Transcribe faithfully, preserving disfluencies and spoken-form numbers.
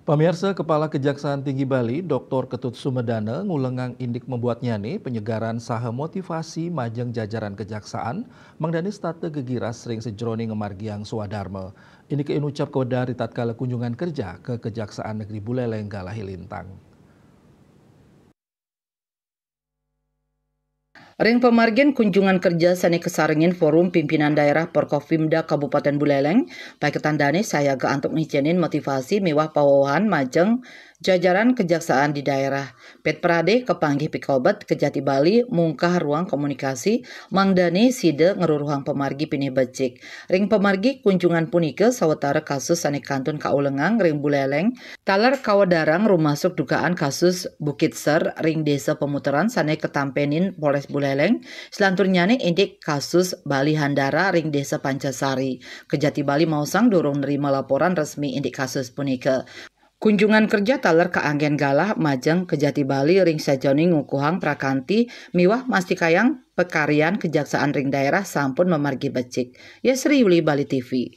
Pemirsa, Kepala Kejaksaan Tinggi Bali, Doktor Ketut Sumedana, ngulengang indik membuatnya nih penyegaran saha motivasi majeng jajaran kejaksaan, mangdani stata gegiras ring sejeroning ngemargiang swadarma. Indik inucap kawedar ritatkala kunjungan kerja ke Kejaksaan Negeri Buleleng Galahe Lintang. Ring pamargin kunjungan kerja sane kasarengin Forum Pimpinan Daerah Porkopimda Kabupaten Buleleng, paiketan dane sayaga antuk ngicenin motivasi miwah pawewehan majeng jajaran kejaksaan di daerah. Pet Prade kapanggih pikobet Kejati Bali mungkah ruang komunikasi mangdane sida ngruruhang pamargi pinih becik. Ring pamargi kunjungan punika sawetara kasus sane kantun kaulengang ring Buleleng, taler kawedarang rumasuk dugaan kasus Bukit Ser ring Desa Pemuteran sane katampenin Polres Buleleng, selanturnyane indik kasus Bali Handara ring Desa Pancasari. Kejati Bali maosang durung nerima laporan resmi indik kasus punika. Kunjungan kerja taler kaanggen galah majeng Kejati Bali ring sajeroning ngukuhang prakanti miwah mastikayang pakaryan kejaksaan ring daerah sampun mamargi becik. Yasri Yuli, Bali T V.